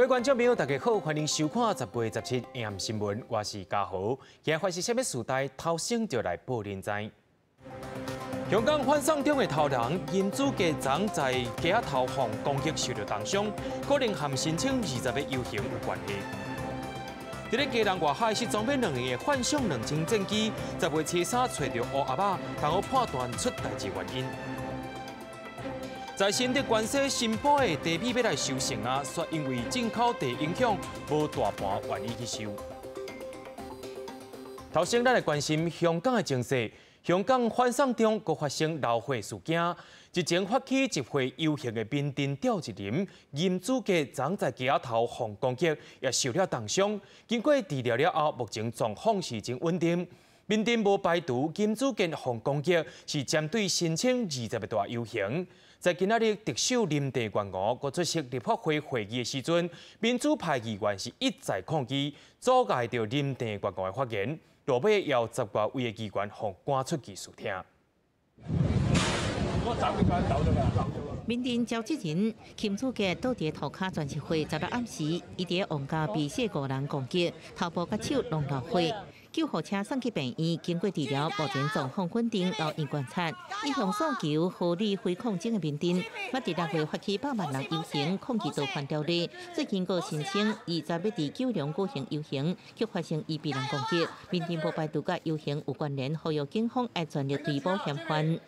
各位觀眾朋友，大家好，歡迎收看10月17暗新聞，我是嘉豪。今日發生啥物事代，頭先就來報恁知。香港反送中的頭人金子傑昨在街仔頭予攻擊受著重傷，可能和申請20個遊行有關係。佇咧基隆外海失蹤欲兩年的幻象2000戰機，10月初三揣著烏盒仔，通好判斷出代誌原因。在新竹關西新埔的茶米欲來收成啊，卻因為進口茶影響，無大盤願意去收。頭先，咱來關心香港的情勢。香港反送中閣發生流血事件，日前發起集會遊行的民陣召集人金子傑昨在街仔頭予攻擊，也受了重傷。經過治療了後，目前狀況是真穩定。民陣無排除金子傑予攻擊是針對申請20個大遊行。在今仔日特首林鄭月娥閣出席立法會會議的時陣，民主派議員是一再抗議，阻礙著林鄭月娥的發言。落尾有十外位的議員予趕出去視聽。民陣召集人金子傑倒佇塗跤全集會十六暗時，伊佇旺角被四五人攻擊，頭部佮手攏流血。救護車送去病院，經過治療，目前狀況穩定，留院觀察。一向訴求合理非抗爭的民陣，捌佇6月發起百萬人遊行抗議逃犯條例，最近閣申請20欲佇九龍舉行遊行，卻發生伊被人攻擊。民陣無排除佮遊行有關聯，呼籲警方愛全力追捕嫌犯。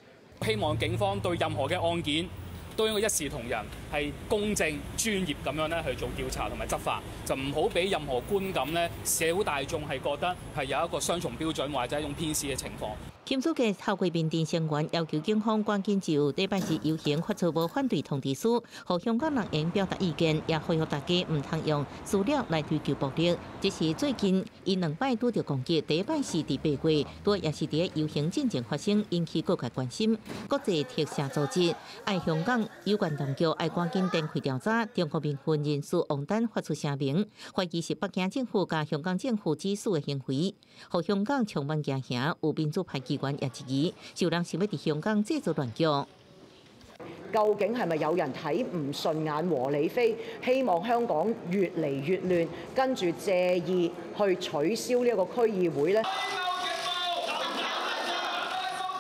希望警方對任何嘅案件都應該一視同仁，係公正專業咁樣咧去做調查同埋執法，就唔好俾任何觀感咧，社會大眾係覺得係有一個雙重標準或者一種偏私嘅情況。金子傑透過民陣成員要求警方趕緊就禮拜四遊行發出無反對通知書，予香港人會表達意見，也呼籲大家毋通用私了來追求暴力。這是最近伊兩擺拄著攻擊，第一擺是佇8月，拄也是佇遊行進前發生，引起各界關心。國際特赦組織愛香港有關當局愛趕緊展開調查。中國民運人士王丹發出聲明，懷疑是北京政府佮香港政府指使的行為，予香港充滿驚嚇。有民主派議員也質疑，有人想欲佇香港製造亂局。究竟係咪有人睇唔順眼和理非，希望香港越嚟越亂，跟住借意去取消呢一個區議會呢？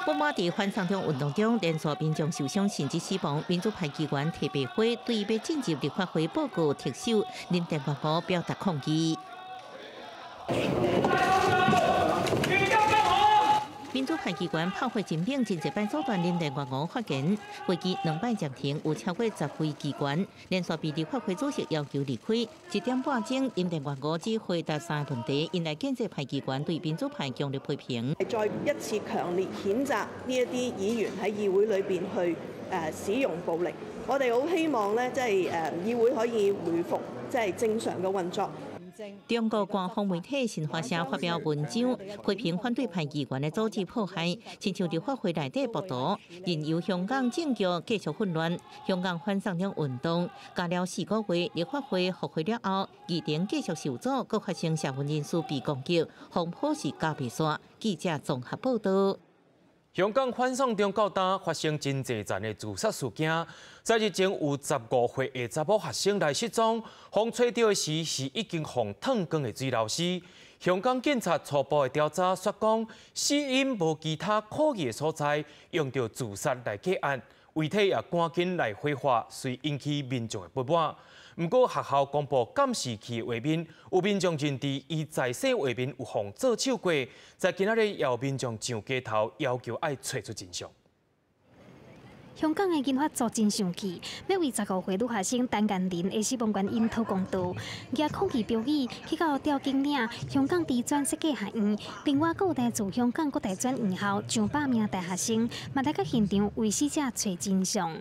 不滿佇反送中運動中連續民眾受傷甚至死亡，民主派議員提白花對欲進入立法會報告特首林鄭月娥表達抗議。民主派議員炮火真猛，真濟擺阻斷林鄭月娥發言。會議兩擺暫停，有超過10位議員連續被立法會主席要求離開。1點半鐘，林鄭月娥只回答三個問題，引來建制派議員對民主派強烈批評。再一次強烈譴責呢一啲議員喺議會裏邊去使用暴力。我哋好希望呢，即係議會可以回復即係正常嘅運作。中國官方媒體新華社發表文章，批評反對派議員的組織破壞，親像立法會內底報道，任由香港政局繼續混亂。香港反送中運動加了4個月，立法會復會了後，議程繼續受阻，閣發生社運人士被攻擊，風波是加袂煞。記者綜合報道。香港反送中到今發生真濟層的自殺事件，在日前有15歲的查某學生來失蹤，予揣著的時是已經予燙光的水流屍。香港警察初步的調查說講，死因無其他可疑的所在，用著自殺來結案，遺體也趕緊來火化，遂引起民眾的不滿。毋過學校公布監視器的畫面，有民眾認定伊在世畫面有予做手過，在今仔日也有民眾上街頭要求愛揣出真相。香港的銀髮族真生氣，欲為15歲女學生陳彥琳的死亡原因討公道，舉抗議標語去到調景嶺香港知專設計學院，另外閣有來自香港各大專院校上百名大學生，嘛來到現場為死者揣真相。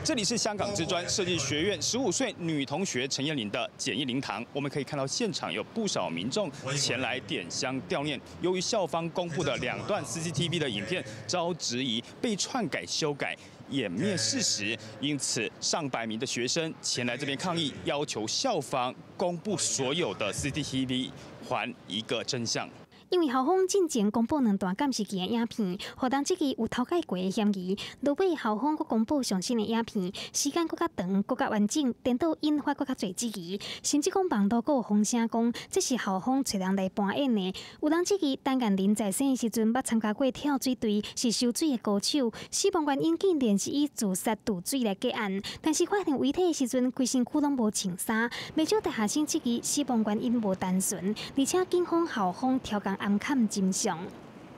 這裡是香港知專設計學院15歲女同學陳彥琳的簡易靈堂，我們可以看到現場有不少民眾前來點香悼念。由於校方公布的兩段 CCTV 的影片遭質疑被篡改修改、掩滅事實，因此上百名的學生前來這邊抗議，要求校方公布所有的 CCTV，還一個真相。因為校方進前公布兩段監視器的影片，予人質疑有偷改過的嫌疑。落尾校方閣公布上新的影片，時間閣較長、閣較完整，顛倒引發閣較濟質疑。甚至講網路閣有風聲講，這是校方揣人來扮演的。有人質疑陳彥霖在生的時陣捌參加過跳水隊，是游水的高手，死亡原因竟然是以自殺墮水來結案。但是發現遺體的時陣，規身軀攏無穿衫，袂少大學生質疑死亡原因無單純，而且警方校方刁工掩藏真相。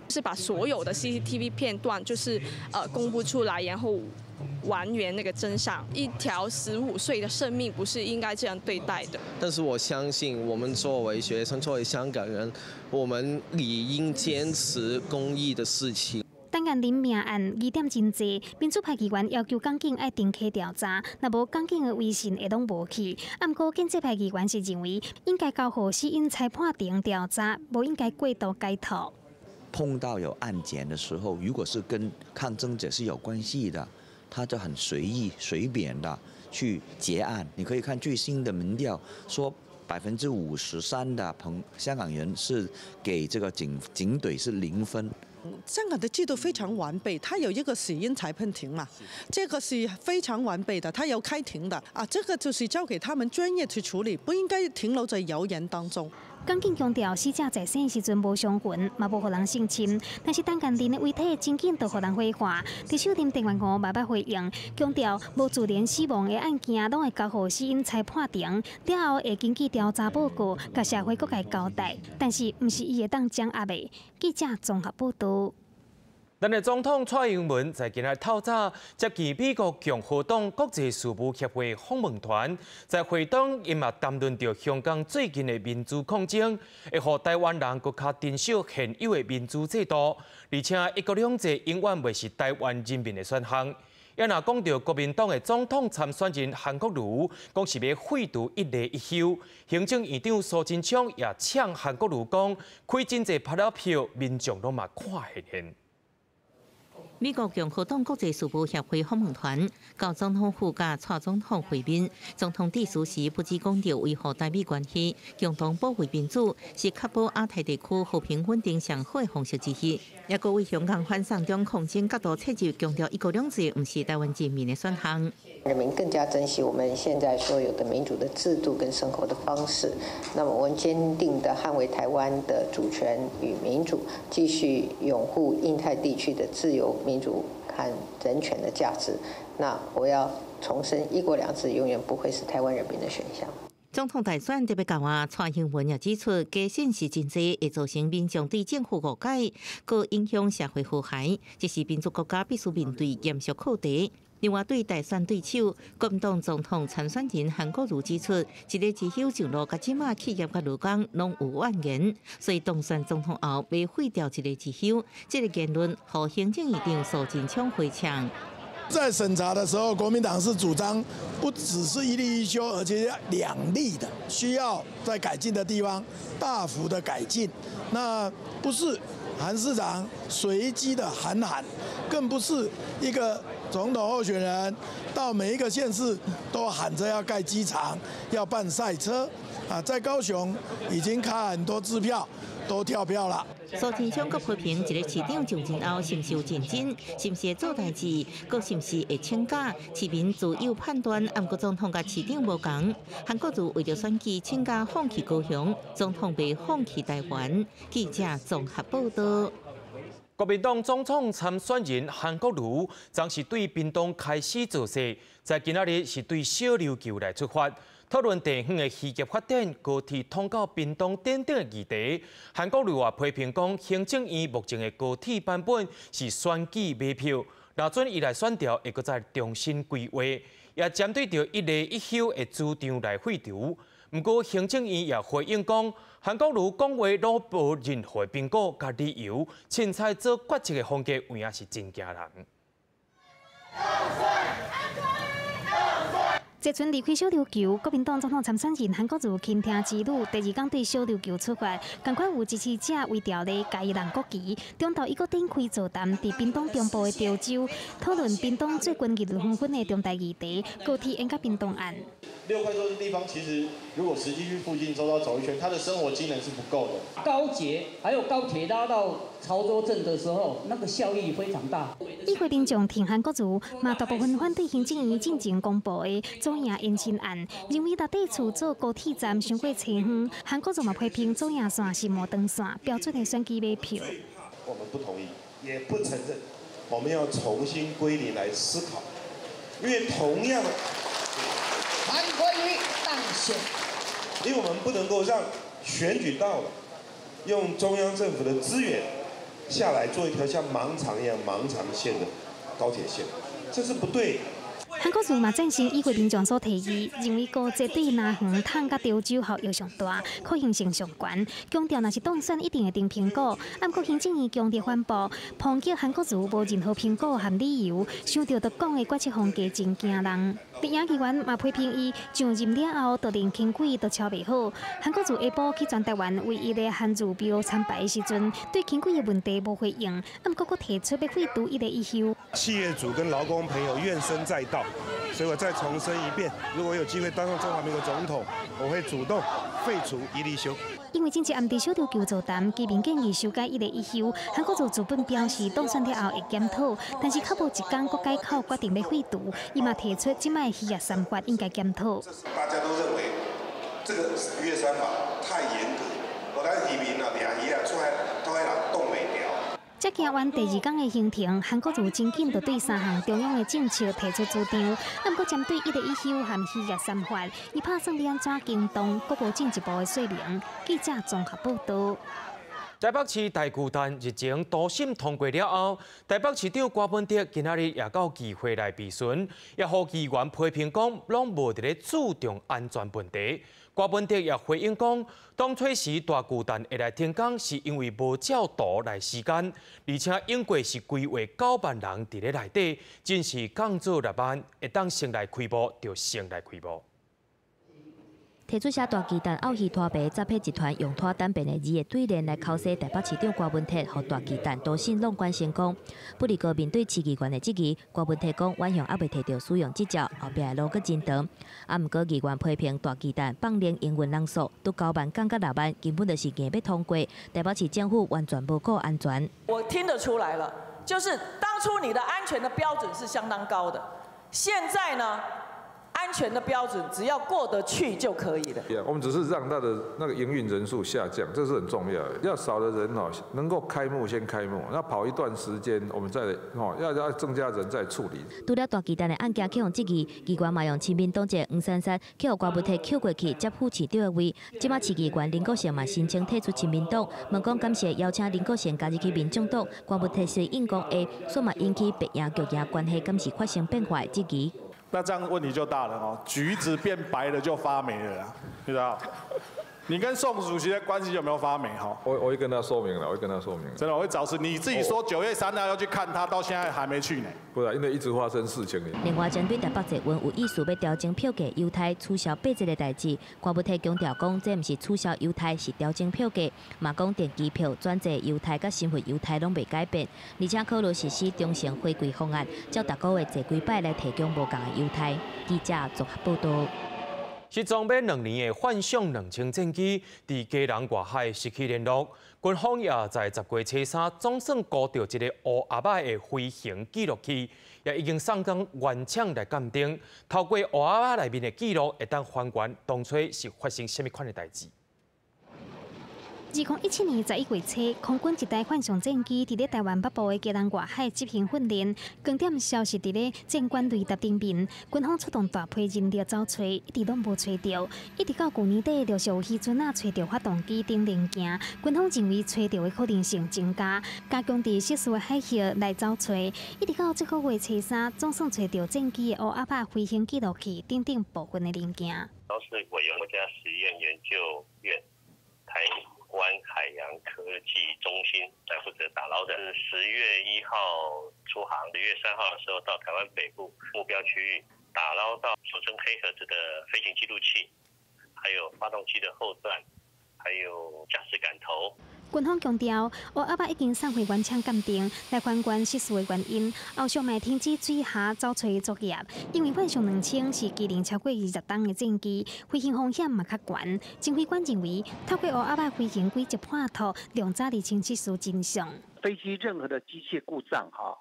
是把所有的 CCTV 片段，就是公布出來，然後還原那個真相。一條15歲的生命不是應該這樣對待的。但是我相信，我們作為學生，作為香港人，我們理應堅持公義的事情。陳彥霖命案疑點真濟，民主派議員要求港警愛重啟調查，若無港警的威信會攏無去。毋過建制派議員是認為應該交予死因裁判庭調查，無應該過度解讀。碰到有案件的時候，如果是跟抗爭者是有關係的，他就很隨意隨便的去結案。你可以看最新的民調，說53%的香港人是給這個警隊是0分。香港的制度非常完備，它有一個死因裁判庭嘛，這個是非常完備的，它有開庭的啊，這個就是交給他們專業去處理，不應該停留在謠言當中。港警強調，死者在生的時陣無傷痕，嘛無予人性侵，但是陳彥霖的遺體真緊就予人火化。特首林鄭月娥嘛捌回應，強調無自然死亡的案件，攏會交予死因裁判庭，了後會根據調查報告，共社會各界交代。但是，毋是伊會當掌握的。記者綜合報導。咱的總統蔡英文在今日透早接見美國共和黨國際事務協會訪問團，在會中伊嘛談論著香港最近的民主抗爭，會予台灣人閣較珍惜現有的民主制度，而且一國兩制永遠袂是台灣人民的選項。也若講著國民黨的總統參選人韓國瑜，講是欲廢除一例一休。行政院長蘇貞昌也嗆韓國瑜講，開真濟拍了票，民眾攏嘛看現現。美國共和黨國際事務協會訪問團到總統府佮蔡總統會面，總統致辭時不只講著維護台美關係，共同保衛民主，是確保亞太地區和平穩定上好的方式之一。也閣為香港反送中抗爭角度切入，強調一國兩制毋是台灣人民的選項。人民更加珍惜我們現在所有的民主的制度跟生活的方式。那麼我們堅定地捍衛台灣的主權與民主，繼續擁護印太地區的自由、民主和人權的價值。那我要重申，一國兩制永遠不會是台灣人民的選項。總統大選特別到啊，蔡英文也指出，假訊息真濟，會造成民眾對政府誤解，閣影響社會和諧，這是民主國家必須面對嚴肅課題。另外，對大選對手國民黨總統參選人韓國瑜指出，一例一休上路，佮這馬企業佮勞工攏有怨言，所以當選總統後欲廢掉一例一休。這個言論，予行政院長蘇貞昌回嗆。在審查的時候，國民黨是主張不只是一例一休，而且兩例的，需要在改進的地方大幅的改進。那不是韓市長隨機的喊喊，更不是一個總統候選人到每一個縣市都喊着要蓋機場、要辦賽車啊，在高雄已經開很多支票，都跳票了。蘇貞昌閣批評一个市長上任後是毋是有認真，是毋是會做代誌，閣是毋是會請假，市民自有判斷。毋過總統佮市長無仝，韓國瑜為著選舉請假放棄高雄，總統袂放棄台灣。記者綜合報道。國民黨總統參選人韓國瑜，昨是對屏東開始造勢，在今仔日是對小琉球來出發。討論地方的漁業發展、高鐵通到屏東等等的議題，韓國瑜也批評講，行政院目前的高鐵版本是選舉馬票，若準伊來選調，會閣再重新規劃，也針對著一例一休的主張來廢除。毋過行政院也回應講，韓國瑜講話攏無任何評估佮理由，凊彩做決策的風格有影是真驚人。前坐船离开小琉球，国民党总统参选人韩国瑜倾听之旅，第二工对小琉球出发，仝款有支持者为条例共伊弄国旗，中昼伊阁展开座谈，伫屏东中部的潮州讨论屏东做军艺纷纷的重大议题，高铁延到屏东案。6块多的地方，其实如果实际去附近周遭走一圈，他的生活机能是不够的。高铁还有高铁拉到潮州镇的时候，那个效益非常大。议会民众挺韩国瑜，嘛大部分反对行政院进前公布的左营延伸案，认为六底厝做高铁站伤过凄远。韩国瑜嘛批评左营线是摩登线，标准的选举买票。我们不同意，也不承认，我们要重新归零来思考，因为同样。韩国瑜当选，因为我们不能够让选举到了，用中央政府的资源下来做一条像盲肠一样盲肠线的高铁线，这是不对的。韩国瑜嘛赞成议会民众所提议，认为高铁对南横通佮潮州效益上大，可行性上悬。强调若是当选一定会定评估，毋过行政院强烈反驳，抨击韩国瑜无任何评估和理由，想著就讲的决策风格真惊人。绿营议员嘛批评伊上任了后，就连轻轨都超袂好。韩国瑜下晡去全台湾唯一的韩寺庙参拜的时阵，对轻轨的问题无回应，毋过阁提出欲废除一例一休。企业主跟劳工朋友怨声载道。所以我再重申一遍，如果有机会当上中华民国总统，我会主动废除一例一休。因为前一暗伫小琉球座谈，居民建议修改一例一休，韩国瑜自本表示当选了后会检讨，但是较无一工阁改口决定欲废除，伊嘛提出这摆渔业三法应该检讨。大家都认为这个渔业三法太严格，我咱渔民啊，掠鱼啊，出海都爱人挡袂牢。才行完第二工的行程，韩国瑜真紧就对三项中央的政策提出主张，毋过针对一例一休和渔业三法，伊拍算欲按怎行动，阁无进一步的说明。记者综合报道。台北市大巨蛋日前多审通过了后，台北市长柯文哲今仔日也到议会来备询，也予议员批评讲，拢无伫咧注重安全问题。柯文哲也回应讲，当初时大巨蛋会来停工，是因为无照图来时间，而且永过是规划9万人伫咧内底，真是工做6万，会当先来开幕就先来开幕。提出写大巨蛋拗鱼拖白诈骗集团用拖单边的二个对联来口说台北市长柯文哲，予大巨蛋多审弄关成功。不过面对市议员的质疑，柯文哲讲远雄犹未提著使用执照，后壁的路阁真长。啊，毋过议员批评大巨蛋放任营运人数都9万降到6万，根本就是硬欲通过。台北市政府完全无顾安全。我听得出来了，就是当初你的安全的标准是相当高的，现在呢？安全的标准只要过得去就可以了。我们只是让它的那个营运人数下降，这是很重要的。要少的人哦，能够开幕先开幕，那跑一段时间，我们再哦要增加人再处理。除了大巨蛋的案件去予质疑，议员嘛用亲民党籍黄珊珊去予柯文哲扣过去接副市长的位。这摆市议员林国成嘛申请退出亲民党，问讲敢是会邀请林国成加入去民众党，柯文哲随应讲会，煞嘛引起白营绿营关系敢是发生变化的质疑。那这样问题就大了哦，橘子变白了就发霉了啦，你知道？你跟宋主席的关系有没有发霉哈？我会跟他说明了，我会跟他说明。真的，我会找事。你自己说9月3号要去看他，到现在还没去呢。不是，因为一直发生事情。另外，针对台北捷运有意思欲调整票价，优待取消八折的代志，柯文哲强调讲，这毋是取消优待，是调整票价。嘛讲电机票、转坐优待佮身份优待拢袂改变，而且考虑实施中程回馈方案，照逐个月坐几摆来提供无仝的优待。记者综合报道。失踪欲2年的幻象2000战机，伫基隆外海失去联络。军方也在10月初3总算估著一个乌鸭仔的飞行记录器，也已经送到原厂来鉴定。透过乌鸭仔内面的记录，会当还原当初是发生啥物款的代志。2017年11月初，空军一台幻象战机伫咧台湾北部的基隆外海执行训练，光点消失伫咧战管雷达顶面。军方出动大批人力走揣，一直拢无揣著。一直到旧年底，陆续有渔船仔揣著发动机等零件，军方认为揣著的可能性增加，加强伫涉事的海域来走揣。一直到这个月初三，总算揣著战机的乌鸭仔飞行记录器等等部分的零件。都是委由国家实验研究院台湾海洋科技中心来负责打捞的，是10月1号出航，10月3号的时候到台湾北部目标区域。打撈到俗稱黑盒子的飛行記錄器，還有發動機的後段，還有駕駛桿頭。軍方強調，烏鴨仔已經送回原廠鑑定來還原失事的原因，後續嘛會停止水下搜揣作業，因為幻象2000是機齡超過20冬的戰機，飛行風險嘛較懸。指揮官認為，透過烏鴨仔飛行軌跡破圖，量早釐清失事真相。飛機任何的機械故障，哈，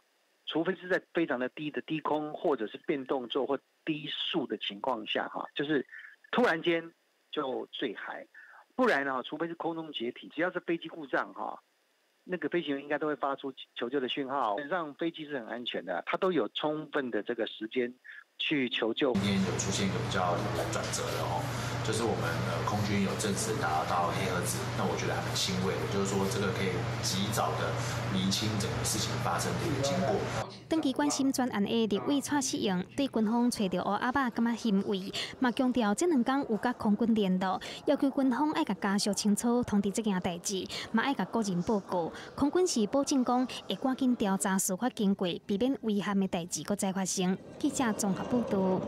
除非是在非常的低的低空，或者是變動作或低速的情況下，哈，就是突然間就墜海。不然呢，除非是空中解體，只要是飛機故障哈，那個飛行員應該都會發出求救的訊號，讓飛機是很安全的，它都有充分的這個時間去求救。今天有出現一個比較轉折的哦，就是我們空軍有正式打到黑盒子，那我覺得還蠻欣慰的，就是說這個可以及早的釐清整個事情發生的一個經過。長期關心專案的立委蔡適應對軍方揣著烏鴨仔感覺欣慰，嘛強調這兩工有佮空軍聯絡，要求軍方愛共家屬清楚通知這件代誌，嘛愛共個人報告。空軍是保證講會趕緊調查事發經過，避免遺憾的代誌閣再發生。記者綜合報道。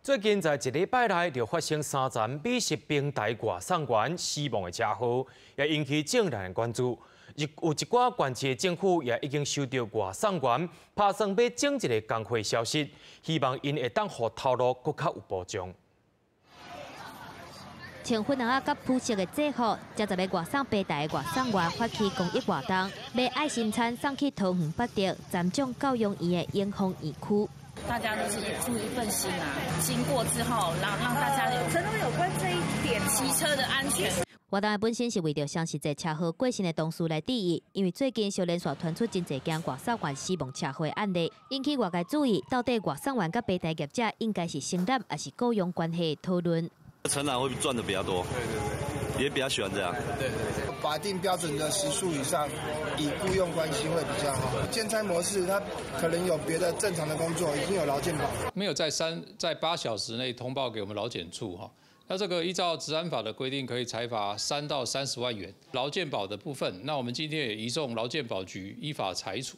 最近在一禮拜內就發生三層美食平台外送員死亡的車禍，也引起眾人的關注。有一寡縣市政府也已經收到外送員拍算欲整一个工會消息，希望𪜶會當予頭路閣較有保障。穿粉紅仔佮膚色的制服，這十个外送平台的外送員發起公益活動，買愛心餐送去桃園八德三種教養院的永豐院區。大家都是出一份心啊！經過之後，讓大家有承諾有關這一點騎車的安全。活動的本身是為著雙十節車禍過身的同事來致意，因為最近小連續傳出真濟件外送員死亡車禍的案例，引起外界注意，到底外送員佮平台業者應該是承攬抑是僱傭關係的討論。承攬會賺得比較多，對對對，也比較喜歡這樣。對對對，法定標準的時數以上，以僱傭關係會比較好。兼差模式，他可能有別的正常的工作，已經有勞健保。沒有在8小時內通報給我們勞檢處哈，那這個依照職安法的規定，可以裁罰3到30萬元。勞健保的部分，那我們今天也移送勞健保局依法裁處。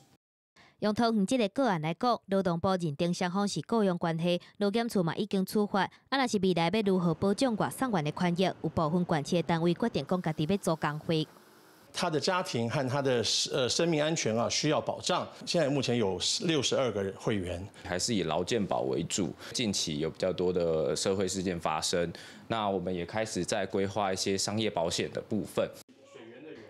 用桃園這个個案來講，勞動部認定雙方是僱傭關係，勞檢處嘛已經處罰。啊，若是未來欲如何保障外送員的權益，有部分縣市的單位決定講家己欲組工會。他的家庭和他的生命安全啊需要保障。現在目前有62個會員，還是以勞健保為主。近期有比較多的社會事件發生，那我們也開始在規劃一些商業保險的部分。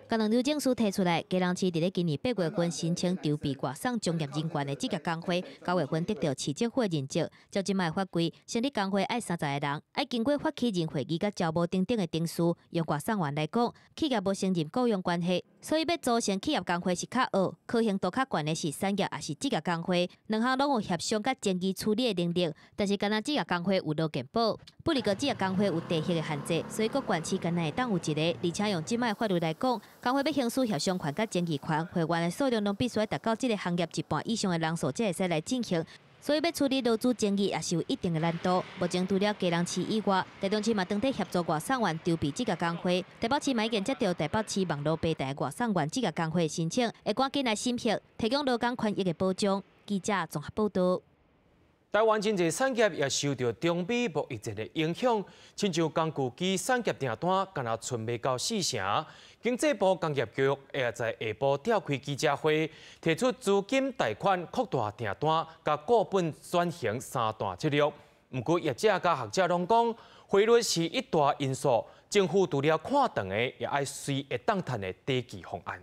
工人律政司提出來，基隆市佇咧今年8月份申請籌備外送從業人員的職業工會，9月份得到市政府的認證。照這擺的法規，成立工會愛30個人，愛經過發起人會議佮招募等等的程序。用外送員來講，企業無承認僱傭關係，所以欲組成企業工會是較僫，可行度較懸的是產業抑是職業工會，兩項攏有協商佮爭議處理的能力。但是，干焦職業工會有勞健保，不過職業工會有地域的限制，所以各縣市干焦會當有一个。而且用這擺的法律來講，工會欲行使協商權佮爭議權，會員的數量攏必須達到這个行業一半以上的人數，才會使來進行。所以欲處理勞資爭議也是有一定的難度。目前除了基隆市以外，台中市嘛當地協助外送員籌備職業工會，台北市嘛已經接到台北市網路平台外送員職業工會申請，會趕緊來審核，提供勞工權益的保障。記者綜合報道。台灣真濟產業也受著中美貿易戰的影響，親像工具機產業訂單，干焦賰袂到四成。經濟部工業局也在下晡召開記者會，提出資金貸款擴大訂單、佮股本轉型三大策略。毋過業者佮學者攏講，匯率是一大因素，政府除了看長的，也愛隨會當趁的短期方案。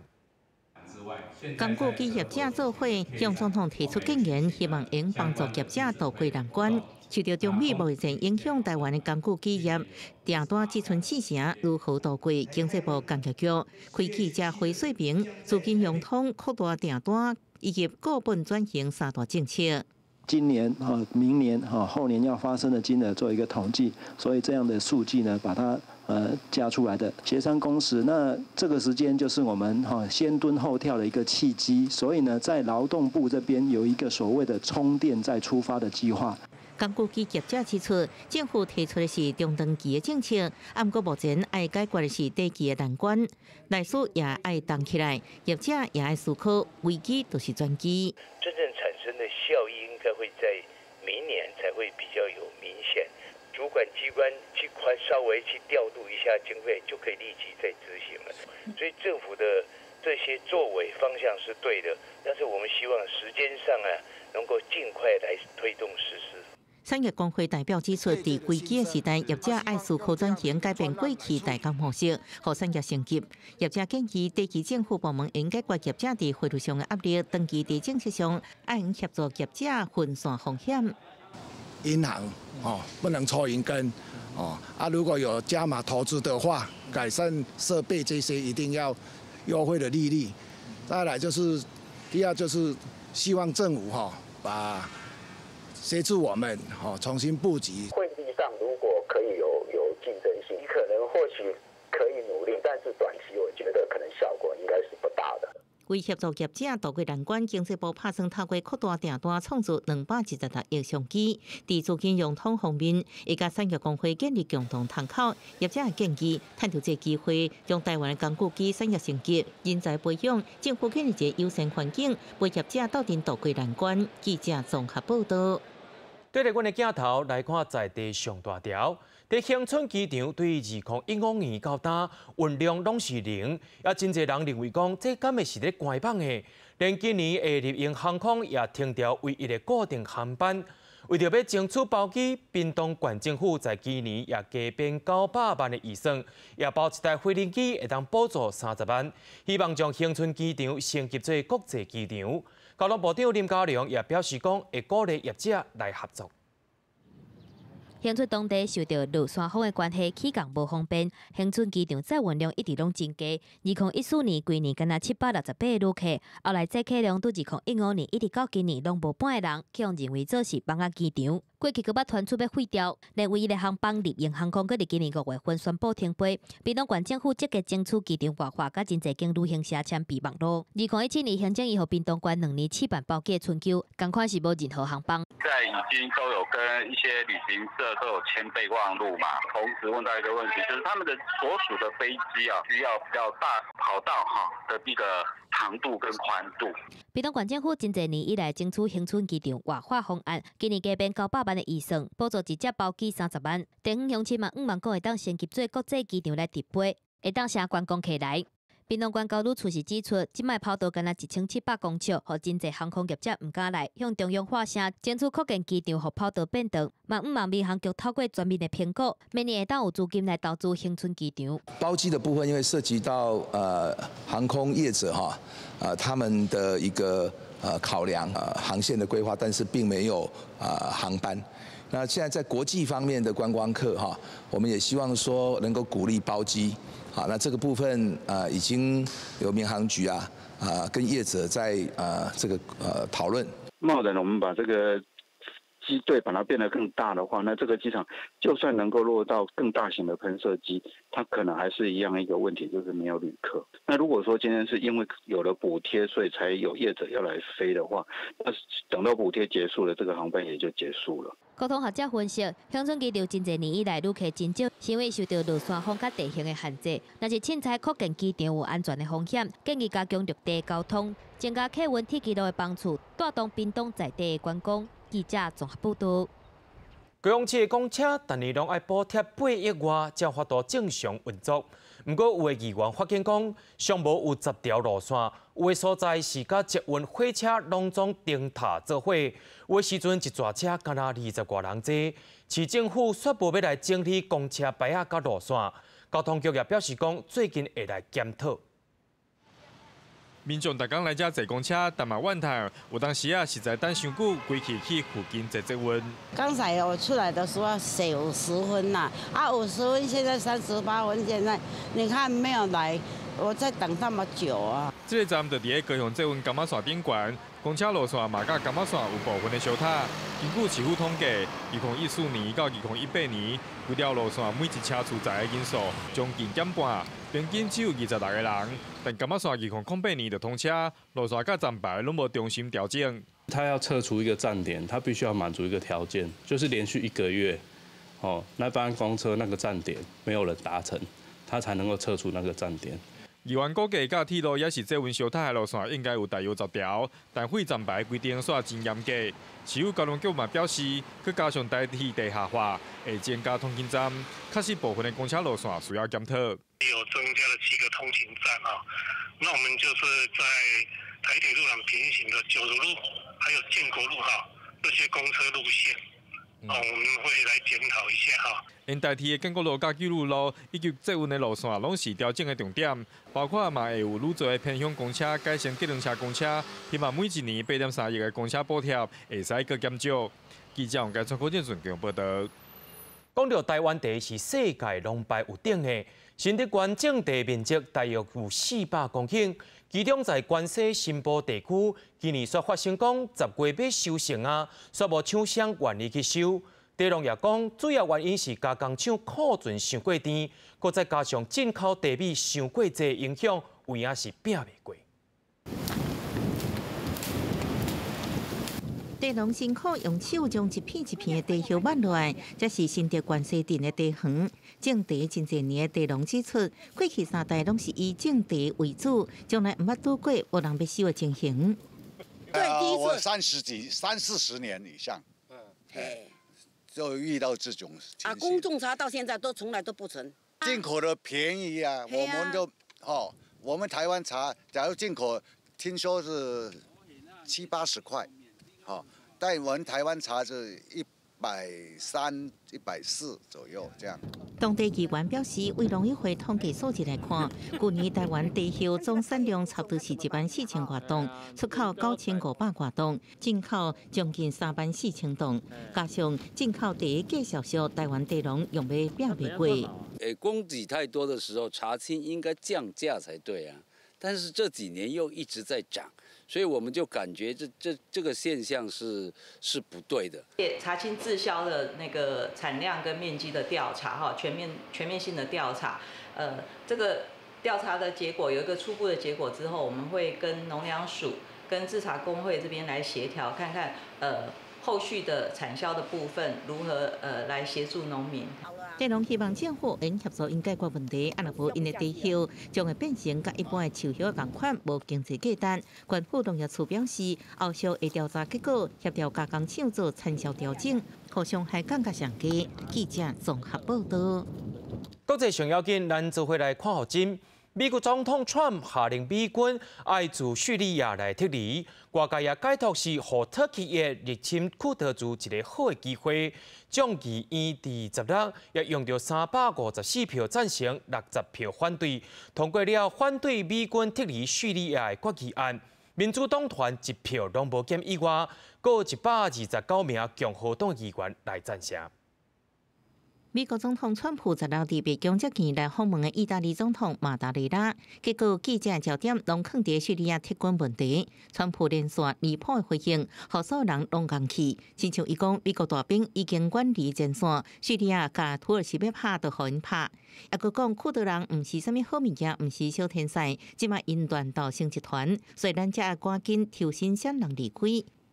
工具機業者做伙向總統提出建言，希望能幫助業者渡過難關。受著中美貿易戰影響，台灣的工具機業訂單只賰四成，如何渡過？經濟部工業局開記者會說明資金融通、擴大訂單以及股本轉型三大政策。今年哈、明年哈、後年要發生的金額做一個統計，所以這樣的數據呢，把它加出來的協商工時，那這個時間就是我們哈先蹲後跳的一個契機，所以呢，在勞動部這邊有一個所謂的充電再出發的計劃。工具機業者指出，政府提出的是中長期的政策，毋過目前愛解決的是短期的難關，內需也愛動起來，業者也愛思考危機就是轉機。真正產生的效益應該會在明明年才會比較有明顯。主管機關去寬稍微去調度一下經費，就可以立即再執行了。所以政府的這些作為方向是對的，但是我們希望時間上啊，能夠盡快來推動實施。產業工會代表指出，佇危機的時代，業者愛思考轉型，改變過去代工模式，予產業升級。業者建議，地區政府部門應解決業者佇匯率上的壓力，長期佇政策上愛協助業者分散風險。銀行哦，不能抽銀根哦。啊，如果有加碼投資的話，改善設備這些一定要優惠的利率。再來就是，第二就是希望政府哈把協助我們哈重新布局。匯率上如果可以有競爭性，你可能或許可以努力，但是短期我覺得可能效果應該是不大的。為協助業者渡過難關，經濟部拍算透過擴大訂單，創造216億商機。佇資金融通方面，會佮產業工會建立共同窗口。業者建議，趁著這個機會，將台灣的工具機產業升級、人才培養，政府建立一個友善環境，陪業者鬥陣渡過難關。記者綜合報道。對著阮的鏡頭來看，在地上大條，佇恆春機場對2015年到今，運量攏是零，也真濟人認為講，這敢會是咧官網的？連今年的立榮航空也停掉唯一的固定航班。為著欲爭取包機，屏東縣政府在今年也加編900萬的預算，也包一台飛行機會當補助30萬，希望將恆春機場升級做國際機場。交通部長林佳龍也表示講，會鼓勵業者來合作。恆春當地受著落山風的關係，起降無方便。恆春機場載運量一直攏真低。2014年規年干焦768個旅客，後來載客量對2015年一直到今年攏無半個人，予人認為做是蠓仔機場。過去閣捌傳出欲廢掉，連唯一的航班立榮航空，閣佇今年5月份宣布停飛。屏東縣政府積極爭取機場活化，佮真濟間旅行社簽備忘錄。2017年行政院予屏東縣2年試辦包機的春秋，仝款是無任何航班。在已經都有跟一些旅行社都有簽備忘錄嘛，同時問到一個問題，就是他們的所屬的飛機啊，需要比較大跑道哈的一個長度跟寬度。屏東縣政府真濟年以來爭取恆春機場活化方案，今年加編900萬的預算，補助一隻包機30萬。地方鄉親嘛，向望講會當升級做國際機場來直飛，會當吸觀光客來。屏東縣交旅處是指出，這擺跑道干焦1700公尺，予真濟航空業者毋敢來，向中央發聲，爭取擴建機場，予跑道變長。嘛，向望民航局透過全面的評估，明年會當有資金來投資恆春機場。包機的部分，因為涉及到航空業者哈，他們的一個考量，航線的規劃，但是並沒有航班。那現在在國際方面的觀光客哈，我們也希望說能夠鼓勵包機。好，那這個部分已經有民航局啊跟業者在這個討論。貿然我們把這個機隊把它變得更大的話，那這個機場就算能夠落到更大型的噴射機，它可能還是一樣一個問題，就是沒有旅客。那如果說今天是因為有了補貼，所以才有業者要來飛的話，那等到補貼結束了，這個航班也就結束了。交通學者分析，恆春機場真濟年以來旅客真少，是因為受著落山風佮地形的限制。若是凊彩擴建機場有安全的風險，建議加強陸地交通，增加客運鐵路的班次，帶動屏東在地的觀光。記者綜合報導。高雄市的公車，逐年攏愛補貼8億外，才有法度正常運作。毋過有的議員發現講，上無有10條路線，有的所在是佮捷運火車攏總燈塔做伙，有的時陣一逝車干焦20外人坐。市政府煞無欲來整理公車牌仔佮路線，交通局也表示講，最近會來檢討。民眾逐工來遮坐公車，但嘛怨嘆，有當時啊，實在等傷久，規氣去附近坐捷運。剛才我出來的時候是50分啦，啊50分，現在38分，現在你看沒有來，我在等那麼久啊。這個站就佇咧高雄捷運柑仔線頂懸，公車路線嘛佮柑仔線有部分的相疊。根據市府統計，2014年到2018年，規條路線每一車次載的人數將近減半，平均只有26個人。但柑仔線2008年就通車，路線佮站牌攏無重新調整。他要撤除一個站點，他必須要滿足一個條件，就是連續一個月，哦，那班公車那個站點沒有人搭乘，他才能夠撤除那個站點。议员估计，佮铁路也是捷运相踏的路线，应该有大约10条，但废站牌规定煞真严格。市府交通局嘛表示，阁加上台铁地下化，会增加通勤站，确实部分的公车路线需要检讨。有增加了7个通勤站啊，那我们就是在台铁路网平行的九如路，还有建国路哈这些公车路线。哦，我们会来检讨一下哈。因台铁的建国路、佮九如路以及捷运的路线，拢是调整的重点，包括嘛会有愈济的偏乡公车改成计程车公车，希望每一年8.3亿的公车补贴会使阁减少。记者王家川、郭建顺报道。讲到台湾茶是世界拢排有顶的，新竹县种地面积大约有400公顷，其中在关西新埔地区，今年煞发生讲10月欲收成啊，煞无厂商愿意去收。茶农也讲，主要原因是加工厂库存伤过甜，阁再加上进口茶米伤过济影响，有影是拚袂过。茶农辛苦用手将一片一片的茶叶挽落来，这是新竹关西镇的茶园。种茶真济年的茶农指出，过去三代拢是以种茶为主，从来毋捌拄过无人欲收的情形。对，我三十几、三四十年以上，就遇到这种啊，公种茶到现在都从来都不成。进口的便宜啊，我们就哦，我们台湾茶，假如进口，听说是七八十块。好，但我们台湾茶是130、140左右这样。当地议员表示，为农委会统计数字来看，去年台湾茶叶总产量差不多是1万4千外吨，出口9500外吨，进口将近3万4千吨，加上进口茶价数俗，台湾茶农用欲拚袂过。供给太多的时候，茶青应该降价才对啊，但是这几年又一直在涨。所以我们就感觉这个现象是不对的。茶青滞销的那个产量跟面积的调查，哈，全面性的调查，这个调查的结果有一个初步的结果之后，我们会跟农粮署、跟制茶工会这边来协调，看看后续的产销的部分如何来协助农民。茶农希望政府能协助𪜶解决问题，啊，若无𪜶的茶叶将会变成佮一般的树叶仝款，无经济价值。县府农业处表示，后续会调查结果，协调加工厂做产销调整，予伤害降甲上低。记者综合报道。国际上要紧，咱做伙来看予真。美国总统川普下令美军爱自叙利亚来撤离，外界也解读是予土耳其入侵库德族一个好的机会。众议院伫16也用著354票赞成，60票反对，通过了反对美军撤离叙利亚的决议案。民主党团一票拢无减以外，阁有129名共和党议员来赞成。美国总统川普十六伫白宫接见来访问的意大利总统马达雷拉，结果记者焦点拢囥伫叙利亚撤军问题。川普连续离谱的回应，予所有人拢共气。亲像伊讲，美国大兵已经远离前线，叙利亚共土耳其欲拍就予𪜶拍。犹阁讲库德人毋是啥物好物件，毋是小天使，这马𪜶乱斗成一团，所以咱才爱赶紧抽身闪人离开。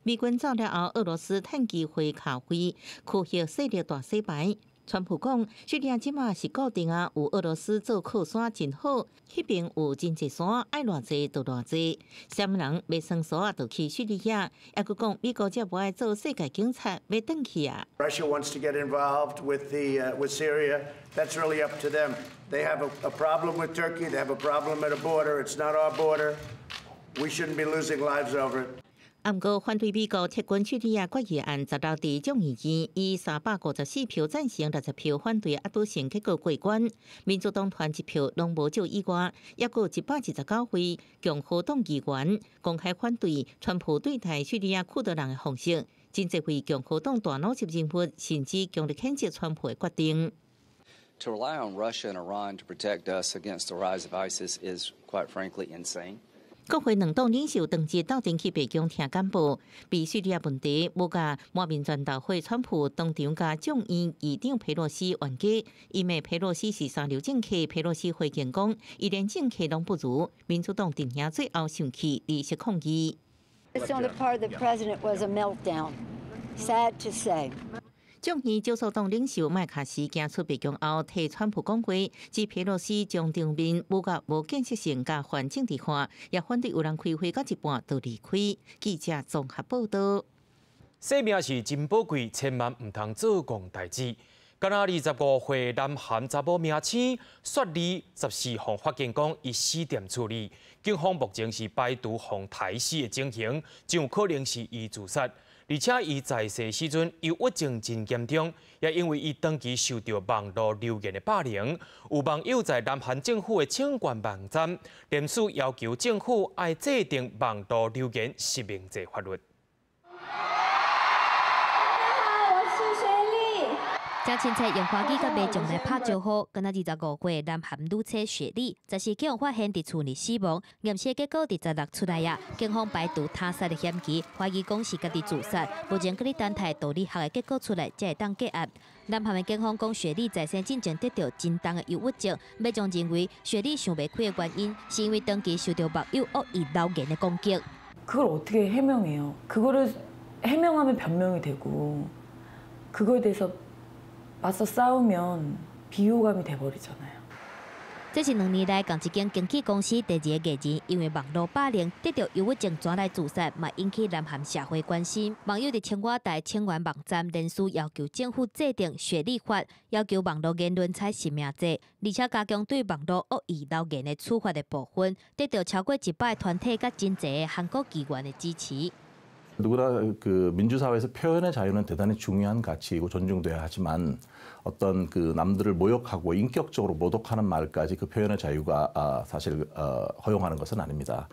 美军走了后，俄罗斯趁机会卡位，区域势力大洗牌。川普讲，叙利亚这马是固定啊，有俄罗斯做靠山真好，彼边有真济山，爱偌济就偌济。啥物人欲耍倏啊，就去叙利亚。犹阁讲，美国才无爱做世界警察，欲转去啊。 Russia wants to get involved with Syria. That's really up to them. They have a problem with Turkey. They have a problem at a border. It's not our border. We shouldn't be losing lives over it. 毋过，反对美国撤军叙利亚决议案十六伫众议院以354票赞成、60票反对压倒性结果过关。民主党团一票拢无少以外，犹阁有129位共和党议员公开反对川普对待叙利亚库德人的方式。真济位共和党大脑级人物甚至强烈谴责川普的决定。 To rely on Russia and Iran to protect us against the rise of ISIS is, quite frankly, insane. 国会两党领袖当日斗阵去白宫听简报，比叙利亚问题无共满面全豆花川普当场共众院议长佩洛西冤家，伊骂佩洛西是三流政客。佩洛西回应讲，伊连政客拢不如。民主党阵营最后生气，立即抗议。 This on the part of the president was a meltdown. Sad to say. 眾議少數黨領袖麥卡錫行出白宮後，替川普講話，指佩洛西將場面侮辱無建設性佮泛政治化，也反對有人開會到一半就離開。記者綜合報道。生命是真寶貴，千萬毋通做戇代誌。敢若25歲南韓查某明星雪莉14予發現講伊死踮厝裡，警方目前是排除予刣死的情形，真有可能是伊自殺。而且伊在世時陣憂鬱症真嚴重，也因為伊長期受著網路留言的霸凌，有網友在南韓政府的請願網站聯署要求政府愛制定網路留言實名制法律。大家好，我是雪莉。真親切用華語佮民眾來拍招呼，敢若25歲南韓女星雪莉，十四予發現佇厝內死亡，驗屍結果佇16出來啊，警方排除他殺的嫌疑，懷疑講是家己自殺，目前閣咧等待毒理學的結果出來，才會當結案。南韓的警方講，雪莉在生進前得著真重的憂鬱症，民眾認為雪莉想袂開的原因，是因為長期受著網友惡意留言的攻擊。 그걸어떻게해명해요그걸해명하면변명이되고그거에대해서맞서 싸우면 비호감이 돼버리잖아요。這是兩年來仝一間經紀公司第二个藝人，因為網路霸凌得著憂鬱症，轉來自殺，嘛引起南韓社會關心。網友佇青瓦台請願網站連署要求政府制定雪莉法，要求網路言論採實名制，而且加強對網路惡意留言的處罰的部分，得著超過100個團體佮真濟個韓國議員的支持。 누구나 그 민주사회에서 표현의 자유는 대단히 중요한 가치이고 존중돼야 하지만 어떤 그 남들을 모욕하고 인격적으로 모독하는 말까지 그 표현의 자유가 사실 허용하는 것은 아닙니다.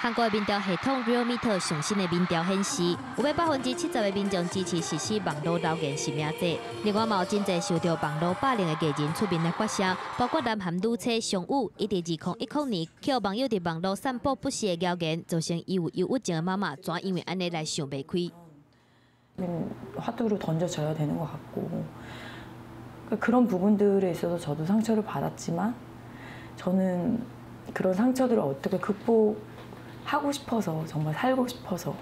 韓國民調系統 Realmeter 上新的民調顯示，有欲70%的民眾支持實施網路留言實名制。另外，嘛有真濟受著網路霸凌的藝人出面來發聲，包括南韓女星尚宇，伊佇2010年予網友佇網路散布不實的謠言，造成伊有憂鬱症的媽媽，怎因為按呢來想袂開。 화두로 던져져야 되는 것 같고 그런 부분들에 있어서 저도 상처를 받았지만 저는 그런 상처들을 어떻게 극복하고 싶어서 정말 살고 싶어서。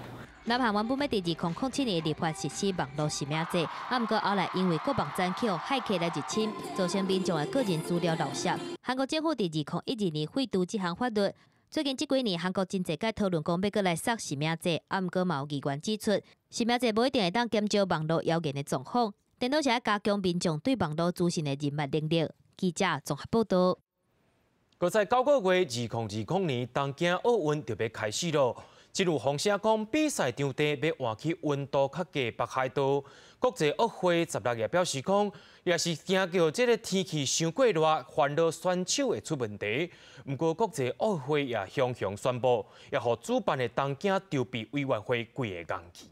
南韓原本欲佇2007年立法實施網路實名制，啊，毋過後來因為各網站予駭客來入侵，造成民眾的個人資料漏洩。韓國政府佇2012年廢除這項法律。最近這幾年，韓國真濟擺討論講欲閣來殺實名制，啊，毋過嘛有議員指出，實名制無一定會當減少網路謠言的狀況，顛倒是愛加強民眾對網路資訊的認別能力。記者綜合報導。閣再9個月，2020年東京奧運就欲開始囉。真有風聲講，比賽場地欲換去溫度較低北海道。國際奧會16也表示講，也是驚著這个天氣傷過熱，煩惱選手會出問題。毋過國際奧會也雄雄宣布，也予主辦的東京籌備委員會規个硬去。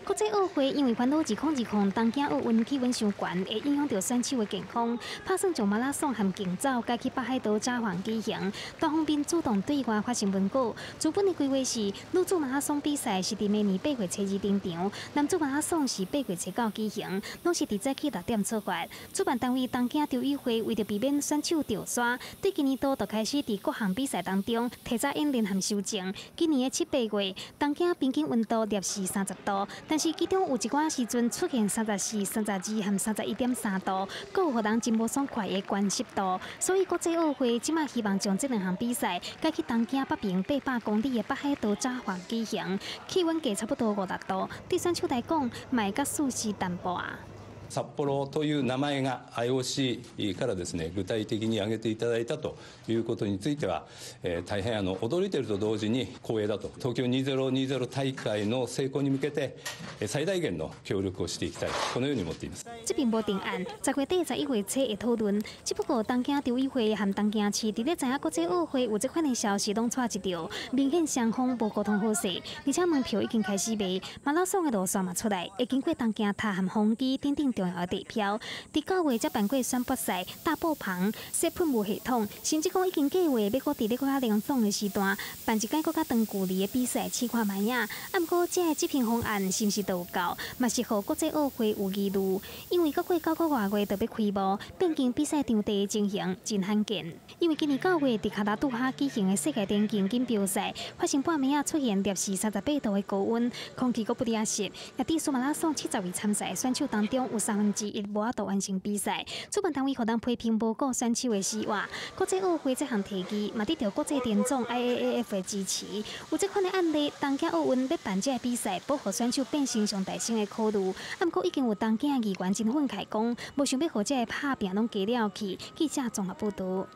國際奧會因為煩惱2020東京奧運氣溫傷懸，會影響著選手的健康，拍算將馬拉松和競走改去北海道札幌舉行。單方面主動對外發新聞稿，主本的規劃是女子馬拉松比賽是佇明年8月初2登場，男子馬拉松是8月初9舉行，攏是佇早起6點出發。主辦單位東京籌委會為著避免選手著沙，對今年度就開始佇各項比賽當中提早演練和修正。今年的7、8月，東京平均溫度攝氏30度，但是其中有一寡時陣出現34、32和31.3度，閣有予人真無爽快的懸濕度。所以國際奧會這馬希望將這兩項比賽改去東京北邊800公里的北海道札幌舉行，氣溫低差不多5、6度，對選手來講，嘛會較舒適淡薄仔。札幌という名前が IOC からですね具体的に挙げていただいたということについては、大変驚いていると同時に光栄だと東京2020大会の成功に向けて最大限の協力をしていきたいこのように思っています。這邊無定案，10月底11月初會討論。只不過東京籌委會和東京市佇咧知影國際奧會有這款的消息，攏掣一著，明顯雙方無溝通好勢。而且門票已經開始賣，馬拉松的路線嘛出來，會經過東京塔和風機等等。重要的地标。伫9月才办过选拔赛、大布棚、设喷雾系统，甚至讲已经计划欲阁伫咧阁较凉爽的时段办一届阁较长距离的比赛试看觅仔。啊，毋过这个执行方案是毋是都有够，嘛是予国际奥会有疑虑，因为阁过9个外月就欲开幕，变更比赛场地的情形真罕见。因为今年9月伫卡达杜哈举行的世界田径锦标赛，发生半暝仔出现摄氏38度的高温，空气阁不离湿，也致使马拉松70位参赛选手当中有1/3无法度完成比赛。主办单位予人批评无顾选手的死活。国际奥会这项提议嘛得到国际田总 IAAF 的支持。有这款的案例，东京奥运欲办这个比赛，保护选手变成上大声的考虑。啊，毋过已经有东京的议员真愤慨讲，无想欲予这个拍拚拢加了去。记者综合报道。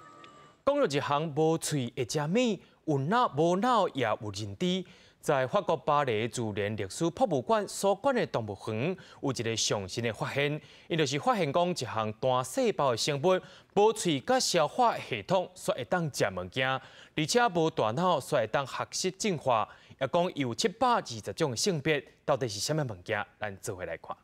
讲著一项无喙会食物，有脑无脑也有认知。在法国巴黎自然历史博物馆所馆的动物园，有一个上新的发现，𪜶就是发现讲一项单细胞的生物，无喙佮消化系统，煞会当食物件，而且无大脑，煞会当学习进化。也讲有720种性别，到底是啥物物件？咱做伙来看。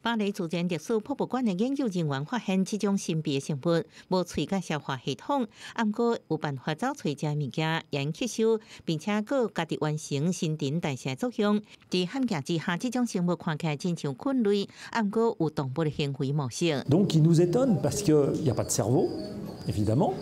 巴黎自然历史博物馆的研究人员发现，这种神秘的生物无喙佮消化系统，毋过有办法走揣食物件，用吸收，并且阁家己完成新陈代谢作用。伫显镜之下，这种生物看起来真像菌类，毋过有动物的行为模式。 Donc il nous étonne parce qu'il n'y a pas de cerveau, évidemment.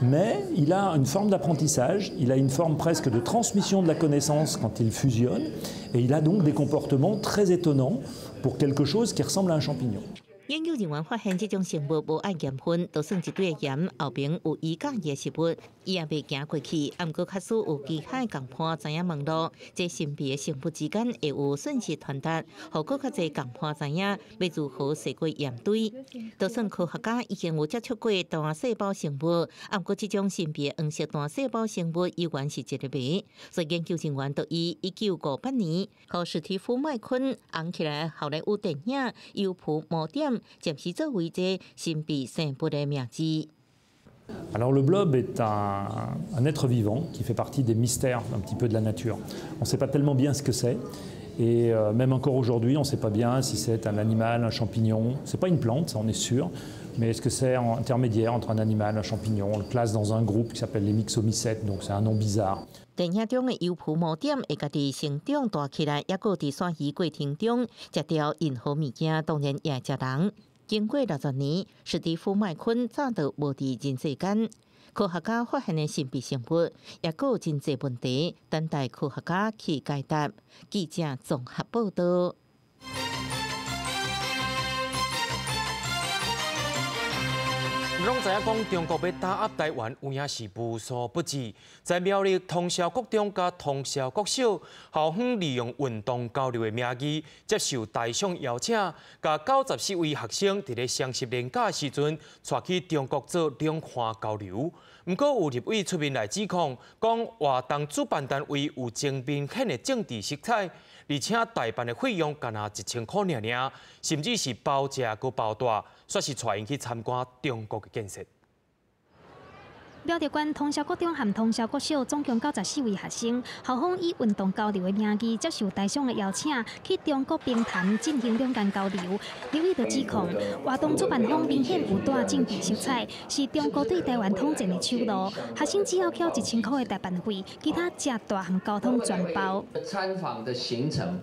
Mais il a une forme d'apprentissage, il a une forme presque de transmission de la connaissance quand il fusionne, et il a donc des comportements très étonnants pour quelque chose qui ressemble à un champignon. 研究人员发现，这种生物无爱盐分，就算一堆盐后边有伊佮意的食物，伊也袂行过去。毋过，假使有其他共伴知影网路，这神秘的生物之间会有讯息传达，予阁较济共伴知影欲如何踅过盐堆。就算科学家已经有接触过单细胞生物，毋过这种神秘的黄色单细胞生物依然是一个谜。所以研究人员就以1958年，予史蒂夫麦昆红起来好莱坞电影《幽浮魔点》暂时作为这神秘生物的名字。 Alors le blob est un être vivant qui fait partie des mystères un petit peu de la nature. On ne sait pas tellement bien ce que c'est et même encore aujourd'hui on ne sait pas bien si c'est un animal, un champignon. C'est pas une plante, ça on est sûr, mais est-ce que c'est un intermédiaire entre un animal, un champignon? On le classe dans un groupe qui s'appelle les myxomycètes, donc c'est un nom bizarre. 电影中的幽浮魔点会家己成长大起来，犹阁伫徙移过程中食著任何物件，当然也会食人。经过60年，史蒂夫麦昆早就无伫人世间。科学家发现的神秘生物，犹阁有真济问题等待科学家去解答。记者综合报道。拢知影讲中国欲打压台湾，有影是无所不至。在苗栗通霄国中佮通霄国小，校方利用运动交流的名义，接受台商邀请，共94位学生伫咧双十连假时阵，带去中国做两岸交流。毋过有立委出面来指控，讲活动主办单位有真明显的政治色彩，而且代办的费用干焦1000箍尔尔，甚至是包食阁包住，煞是带𪜶去参观中国的建设。苗栗县通霄国中和通霄国小总共94位学生，校方以运动交流的名义，接受台商的邀请，去中国平潭进行两岸交流。立委就指控，活动主办方明显有带政治色彩，是中国对台湾统战的手路。学生只要缴1000箍的代办费，其他食住和交通全包。参访的行程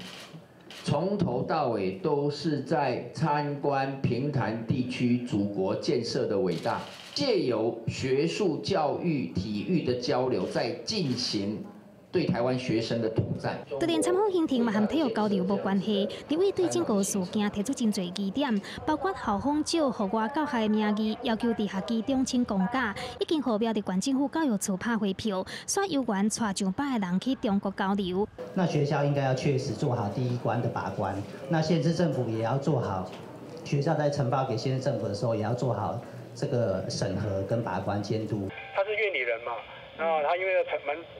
从头到尾都是在参观平潭地区祖国建设的伟大，借由学术、教育、体育的交流，在进行对台湾学生的统战。就连参访行程嘛，和体育交流无关系。立委对整个事件提出真济疑点，包括校方借予外教学的名义，要求伫学期中请公假，已经予苗栗县政府教育处拍回票，煞犹原带上百个人去中国交流。那学校应该要确实做好第一关的把关，那县市政府也要做好，学校在呈报给县市政府的时候，也要做好这个审核跟把关监督。他是院里人嘛，那他因为